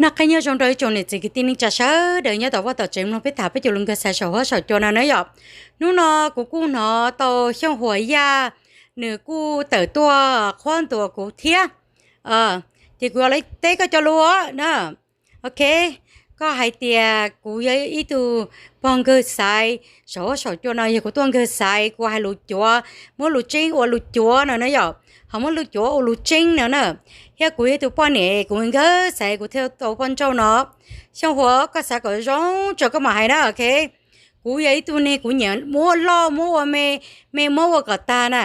Noj qab nyob zoo rau ib tsoom niam txiv kwv tij neej tsa sawv daws nyob tom vaj tom tsev mloog peb tham peb cov lus nkawg xaiv saum huab saum cua no na yom. Hnub no kuv kuj hnov tau Xyooj Huas Yaj nws kuj tawm tuaj qhuab ntuas kuv thiab. Ces kuv yuav los teb koj cov lus na. Ok, koj hais tias kuv yog ib tug pog nkawg xaiv saum huab saum cua no, yog kuv tuaj nkawg xaiv, kuv hais lus cuav, muab lus tseeb ua lus cuav no na yom, ho muab lus cuav ua lus tseeb no na. Thiab kuv yog ib tug poj niam, kuv nkawg xaiv kuv thiaj tau poj nrauj no. Xyooj Huas, koj xav kom zoo tso koj mam hais na, ok. Kuv yog ib tug neeg kuv nyiam muab loj muab ua me, me muab ua kom tag na.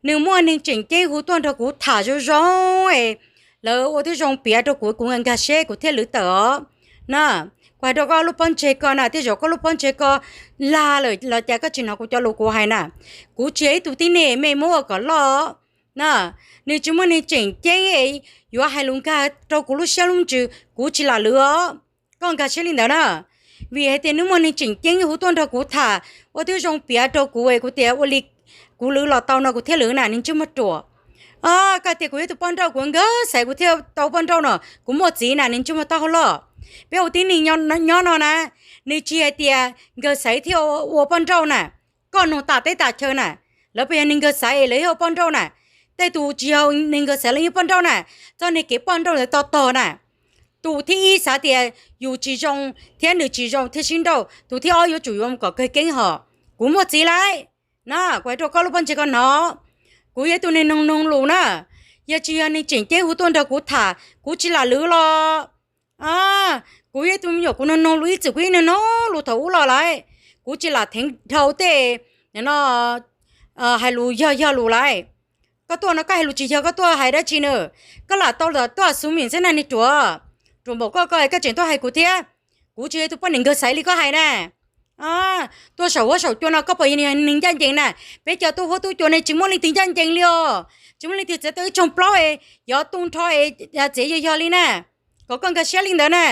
Nws muaj neeg tseem ceeb hu tuaj nrog kuv tham zoo zoo, lawv ua tib zoo piav rau kuv, kuv nkag siab kuv thiaj lwv tawm os na. Kuv hais rau koj lub pob ntseg ko na, tej zaum koj lub pob ntseg ko lag lawm los cas koj tsis hnov kuv cov lus kuv hais na. Kuv tsis yog ib tug tib neeg me muab ua kom loj na. Nws tsis muaj neeg tseem ceeb yuav hais lus nkag rau kuv lub siab lub ntsws, kuv tsis lam lwv os. Koj nkag siab li ntawd na. Vim hais tias nws muaj neeg tseem ceeb hu tuaj nrog kuv tham, ua tib zoo piav rau kuv, kuv tias ua li kuv lwv los tau no kuv thiaj lwv na, neeg ntsej muag ruam. Koj tias kuv yog tus poj nrauj, kuv nkawg xaiv kuv thiaj tau poj nrauj no, kuv muaj txiv na, neeg ntsej muag taub hau loj. Peb ua tib neeg nyob no na, nws tsis hais tias nkawg xaiv thiaj ua poj nrauj na. Koj nug tas teb tas chaw na, lawv puas yog neeg nkawg xaiv lawv thiaj ua poj nrauj na? Tej tus tsis yog neeg nkawg xaiv lawv yeej poj nrauj na. Txoj niag kev poj nrauj ntawd tog tog na. Tus thib ib xav tias yus tsis zoo thiab nws tsis zoo thiaj sib nrauj, tus thib ob yuav tsum yuav mus kom kawg keeb hos. Kuv muaj txiv lawm na, kuv hais rau koj lub pob ntseg koj hnov. Kuv yog tus neeg noog noog lus na, yog tsis yog neeg tseem ceeb hu tuaj nrog kuv tham kuv tsis lam lwv los. Kuv yog tus me nyuam kuv noog noog lus ib txwm kuv yeej noog noog lus thaum ub los lawm. Kuv tsis lam theev dhau tej no hais lus yog yog lus lawm. Koj tuaj no koj hais lus tsis yog, koj tuaj hais dab tsi na? Koj lam tau tuaj xu mim xwb na niag ruam, ruam npaum koj ko koj tseem tuaj hais kuv thiab. Kuv tsis yog tus poj niam nkawg xaiv li koj hais na. Tuaj saum huab saum cua no koj puas yog neeg ncaj ncees na? Peb cov tub huab tub cua ne tsis muaj leej twg ncaj ncees li os. Tsis muaj leej twg txiav tau ib tsoog plaub es yog tu nrho es txiav yog yog li na. Kom koj nkag siab li ntawd na.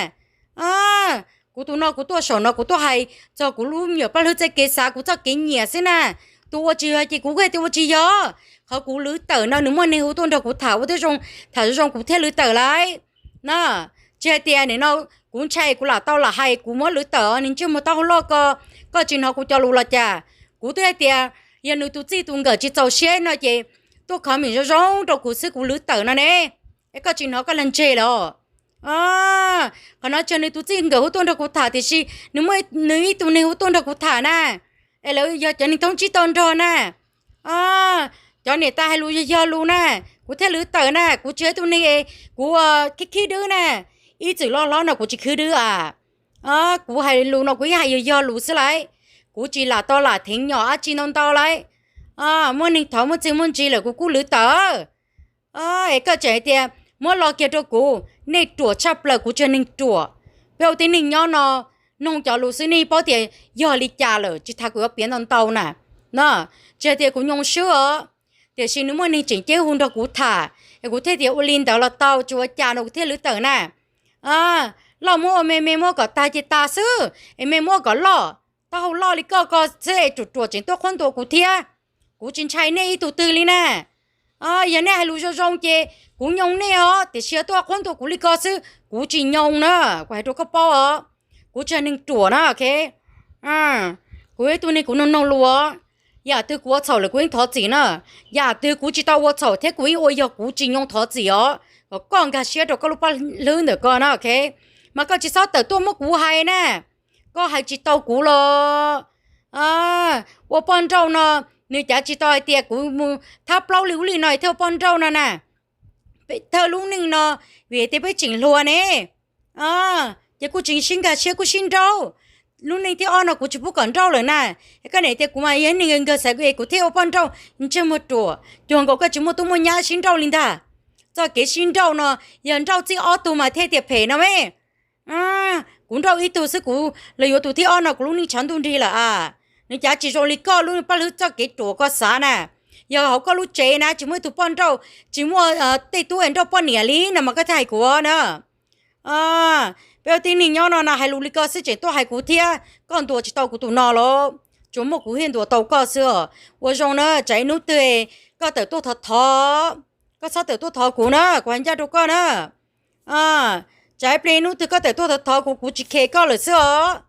Kuv tus no kuv tuaj saum no kuv tuaj hais txog kuv lub me nyuam paj hlwb txoj kev xav, kuv txoj kev nyiam xwb na. Tus ua tsis yog ces kuv kuj hais tias ua tsis yog. Qhov kuv lwv tawm no nws muaj neeg hu tuaj nrog kuv tham ua tib zoo, tham zoo zoo kuv thiaj lwv tawm lawm na. Tsis hais tias nim no kuv ntshai kuv lam tau lam hais kuv muab lwv tawm, neeg ntsej muag taub hau loj ko, koj tsis hnov kuv cov lus los cas? Kuv twb hais tias yog nws tus txij tus nkawm tsis txaus siab no ces tuaj comment zoo zoo rau kuv xwb kuv lwv tawm no ne. Es koj tsis hnov koj lag ntseg los? Qhov no tsis yog nws tus txij nkawm hu tuaj nrog kuv tham tiam sis nws muaj nws ib tug neeg hu tuaj nrog kuv tham na. Es lawv yog cov neeg thoob tsib tau nrog na. Cov niam tais hais lus yog yog lus na, kuv thiaj lwv tawm na, kuv tsis yog ib tug neeg es kuv khib khib dwb na. Ib txwm loj hlob no kuv tsis khib dwb a. Kuv hais lus no kuv yeej hais yog yog lus xwb lawm. Kuv tsis lam tau lam theev nyom dab tsi ntau ntau lawm. Muaj neeg thov muaj txiaj muaj ntsig lawm kuv kuj lwv tawm. Es koj tseem hais tias muab lo kiag rau kuv, nej ruam tshaj plaws, kuv tsis yog neeg ruam. Peb ua tib neeg nyob no, noog cov lus xwb nej paub tias yog li cas lawm, tsis tas kuv yuav piav ntau ntau na. No, tsis hais tias kuv nyoo swb os, tiam sis nws muaj neeg tseem ceeb hu nrog kuv tham, es kuv thiaj tias ua li ntawd los tau, tsis ua cas no kuv thiaj lwv tawm na. Loj muab ua me, me muab kom tag ces tag xwb, es me muab kom loj, taub hau loj li koj ko xwb es ruam ruam tseem tuaj qhuab ntuas kuv thiab. Kuv tsis ntshai nej ib tug twg li na. Yog nej hais lus zoo zoo ces kuv nyoo nej os, tiam sis yog tuaj qhuab ntuas kuv li ko xwb kuv tsis nyoo na, kuv hais rau koj paub os. Kuv tsis yog neeg ruam na, ok. Kuv ib tug neeg kuv noog noog lus os. Yam twg kuv ua txhaum lawm kuv yeej thov txim na. Yam twg kuv tsis tau ua txhaum thiab kuv yeej ua yog kuv tsis nyoo thov txim os. Kom koj nkag siab rau koj lub paj hlwb ntawm ko na, ok. Mas koj tsis txhob tawm tuaj muab kuv hais na. Koj hais tsis tau kuv los. Ua poj nrauj no, nws cav tsis tau hais tias kuv mus thab plaub li ub li no thiaj ua poj nrauj no na. Thawj lub neej no, vim tias peb tseem hluas ne, ces kuj tseem sib nkag siab kuj sib nrauj. Lub neej thib ob no kuv tsis pub kom nrauj lawm na. Koj niam tias kuv mas yog neeg nkawg xaiv kuv es kuv thiaj ua poj nrauj, ntsej muag ruam, cuag nkaus koj tsis muaj tub muaj nyab sib nrauj li ntag. Txoj kev sib nrauj no yog nrauj txij ob tug mas thiaj tias phem no me. Kuv nrauj ib tug xwb kuv los yuav tus thib ob no kuv lub neej tshav ntuj nrig lawm a. Nws cav tsis zoo li koj lub paj hlwb txoj kev ruam koj xav na. Yog hauv koj lub tsev na tsis muaj ib tug poj nrauj, tsis muaj tej tub es nrauj poj niam li no mas koj thiaj hais kuv na. Peb ua tib neeg nyob no na hais lus li ko xwb tseem tuaj hais kuv thiab, koj ntuas tsis tau kuv tus no los? Tsuas muaj kuv thiaj ntuas tau koj xwb os. Ua zoo na, tsam ib hnub twg koj tawm tuaj thov thov, koj txhob tawm tuaj thov kuv na, kuv hais ncaj rau koj na. Cas ib pliag hnub twg koj tawm tuaj thov kuv, kuv tsis khes koj lawm xwb os.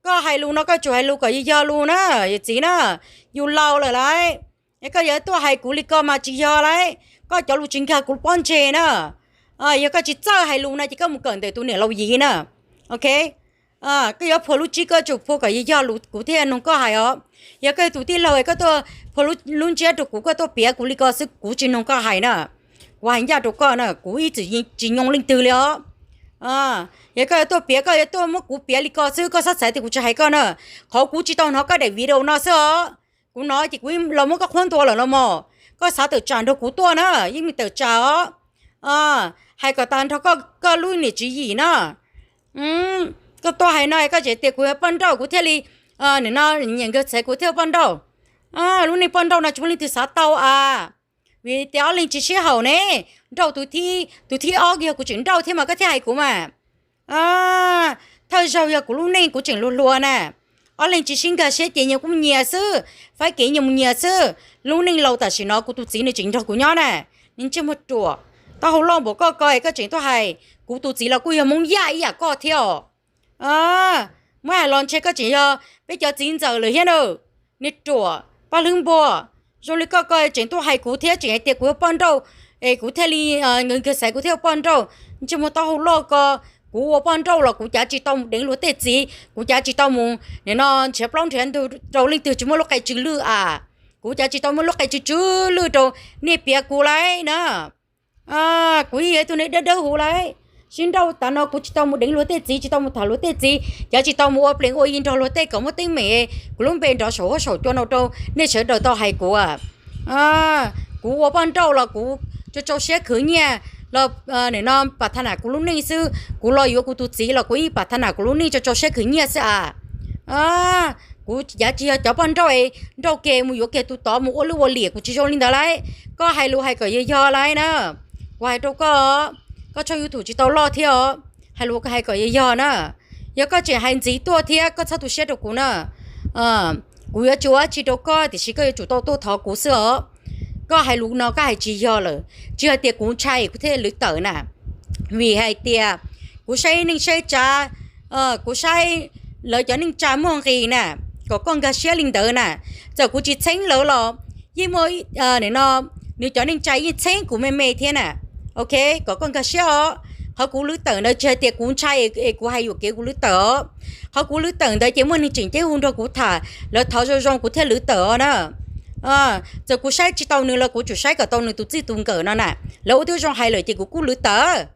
Koj hais lus no koj tsum hais lus kom yog yog lus na, yawm txiv na. Yus laus lawm lauj, es koj yuav tuaj hais kuv li ko mas tsis yog lauj. Koj cov lus tsis nkag kuv pob ntseg na. Yog koj tsis txawj hais lus no ces koj mus kawm ntawm tus niam laus Yiv na. Ok, koj yuav phua lub tsib koj tsum phua kom yog yog lus kuv thiaj noog koj hais os. Yog koj yog tus tij laug koj tuaj phua lub ntsiab rau kuv, koj tuaj piav kuv li ko xwb kuv tsis noog koj hais na. Kuv hais ncaj rau koj na, kuv ib txwm tsis nyoo leej twg li os. Yog koj yuav tuaj piav, koj yuav tuaj muab kuv piav li ko xwb, koj txhob xav tias kuv tsis hais koj na. Qhov kuv tsis tau hnov koj daim video no xwb os. Kuv hnov ces kuv los muab koj qhuab ntuas lawm los mas. Koj xav tawm tsam nrog kuv tuaj na, yeej meem tawm tsam os. Hais kom tas nrho koj lub niam tswv yim na. Koj tuaj hais no koj tseem tias kuv yog poj nrauj kuv thiaj li, nim no nyiam nkawg txhev kuv thiaj poj nrauj. Lub neej poj nrauj no tsis muaj leej twg xav tau as. Vim tias ob leeg tsis sib haum ne. Nrauj tus thib ob yog kuv tseem nrauj thiab mas koj thiaj hais kuv mas. Thawj zaug yog kuv lub neej kuv tseem hluas hluas na. Ob leeg tsis sib nkag siab ces nyias kuj nyias xwb, faib kev nyias mus nyias xwb. Lub neej laus tam sim no kuv tus txiv nws tseem nrog kuv nyob na. Niag ntsej muag ruam, taub hau loj npaum koj ko es koj tseem tuaj hais. Kuv tus txiv los kuj yog Hmoob Yaj ib yam koj thiab os. Muab hais los ntshe koj tseem yog peb cov txiv ntxawm lawm thiab na. Niag ruam paj hlwb npua, zoo li koj ko tseem tuaj hais kuv thiab tseem hais tias kuv yog poj nrauj, es kuv thiaj li, nkawg xaiv kuv thiaj yog poj nrauj. Ntsej muag taub hau loj ko, kuv ua poj nrauj los kuv cav tsis tau mus deev luag tej txiv, kuv cav tsis tau mus nim no nrhiav plaub nrhiav ntug rau leej twg tsis muaj lub qe tsw lwj as. Kuv cav tsis tau muaj lub qe tsw tsw lwj rau nej piav kuv lauj na. Kuv yeej yog ib tug neeg dawb dawb huv lauj. Sib nrauj tas no kuv tsis tau mus deev luag tej txiv, tsis tau mus tham luag tej txiv, cav tsis tau mus ua plees ua yi nrog luag tej kom muaj teeb meem, kuv lub npe nrov saum huab saum cua no rau nej sawv daws tau hais kuv. Kuv ua poj nrauj los kuv tso tsau siab khwv nyiaj los nim no pam tha nam kuv lub neej xwb, kuv los yuav kuv tus txiv los kuv yeej pam tha nam kuv lub neej tso tsau siab khwv nyiaj xwb as. Kuv yav tsis yog cov poj nrauj es nrauj kiag mus yuav kiag tus tod mus ua lwj ua liam, kuv tsis zoo li ntawd lauj. Koj hais lus hais kom yog yog lauj na. Kuv hais rau koj, koj tshooj YouTube tsis tau loj thiab os, hais lus hais kom yog yog na. Yog koj tseem hais ntxiv tuaj thiab koj txhob tu siab rau kuv na. Kuv yuav tsis ua dab tsi rau koj tiam sis koj yuav tsum tau tuaj thov kuv xwb os. Koj hais lus no koj hais tsis yog lawm, tsis yog tias kuv ntshai kuv thiaj lwv tawm na. Vim hais tias kuv saib neej saib tsav, kuv saib lawv cov neej tsa muaj nqis na, kom koj nkag siab li ntawd na. Txawm kuv tsis txheeb lawv los yeej muaj, nim no nws cov neej tsa yeej txheeb kuv me me thiab na. Ok, kom koj nkag siab os. Qhov kuv lwv tawm ntawd tsis hais tias kuv ntshai es kuv hais yuam kev kuv lwv tawm os. Qhov kuv lwv tawm ntawd ces muaj neeg tseem ceeb hu nrog kuv tham, lawv thov zoo zoo kuv thiaj lwv tawm os na. Txawm kuv saib tsis tau nws los kuv tsum saib kom tau nws tus txij tus nkawm no na. Lawv ua tib zoo hais lawm ces kuv kuj lwv tawm.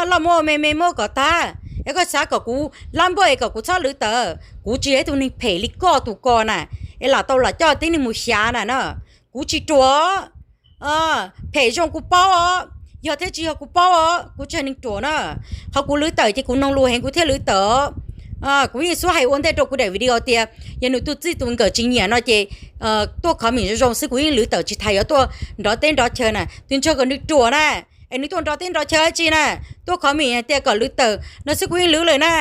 Loj muab me me muab kom tag, es koj xav kom kuv lab npauj es kom kuv txhob lwv tawm. Kuv tsis yog ib tug neeg phem li koj tus ko na, es lam tau lam coj tib neeg mus xyav na na. Kuv tsis ruam. Phem zoo kuv paub os, yog thiab tsis yog kuv paub os, kuv tsis yog neeg ruam na. Qhov kuv lwv tawm ces kuv noog lus heev kuv thiaj lwv tawm. Kuv yeej xub hais ua ntej rau kuv daim video tias yog nws tus txij tus nkawm tsis nyiam no ces tuaj comment zoo zoo xwb kuv yeej lwv tawm tsis tas yuav tuaj nrov teb nrov chaw na. Tus ntsog kom nws ruam na, es nws tuaj nrov teb nrov chaw dab tsi na. Tuaj comment hais tias kom lwv tawm no xwb kuv yeej lwv lawm na.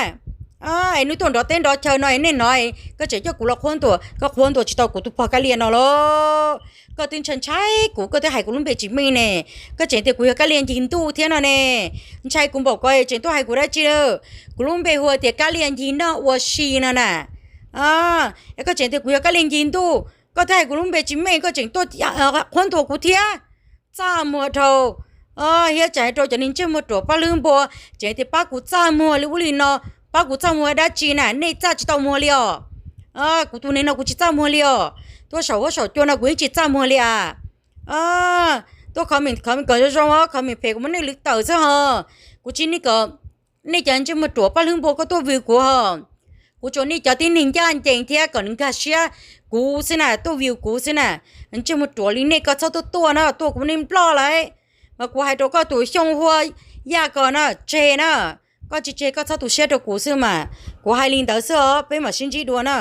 Es nws tuaj nrov teb nrov chaw no es nej hnov koj tseem coj kuv los qhuab ntuas, koj qhuab ntuas tsis tau kuv tus pog Kab Lias no los. Koj twb ntshai ntshai kuv, koj twb hais kuv lub npe tsis meej ne. Koj tseem tias kuv yog Kab Lias ncig ntuj thiab no ne. Ntshai kuv npaum ko tseem tuaj hais kuv dab tsi? Kuv lub npe hu tias Kab Lias ncig noj ua si no na. Es koj tseem tias kuv yog Kab Lias ncig ntuj, koj twb hais kuv lub npe tsis meej koj tseem tuaj qhuab ntuas kuv thiab. Txaj muag dhau. Thiab tseem hais rau cov neeg ntsej muag ruam paj hlwb npua, tseem tias pab kuv txaj muag li ub li no. Pab kuv txaj muag dab tsi na, nej txaj tsis tau muag li os. Kuv tus neeg no kuv tsis txaj muag li os. Tuaj saum huab saum cua no kuv yeej tsis txaj muag li as. Tuaj comment, comment kom zoo zoo os, comment phem kuv muab nej lwv tawm xwb ho. Kuv tsis need kom nej cov ntsej muag ruam paj hlwb npua koj tuaj view kuv ho. Kuv tsuas need cov tib neeg ncaj ncees thiab kom nws nkag siab kuv xwb na, tuaj view kuv xwb na. Ntsej muag ruam li nej koj txhob tuaj tuaj na, tuaj kuv muab nej nploj lawm. Mas kuv hais rau koj tus Xyooj Huab Yaj ko na, tseg na. Koj tsis tseg koj txhob tu siab rau kuv xwb mas. Kuv hais li ntawd xwb os, peb mam sib ntsib dua na.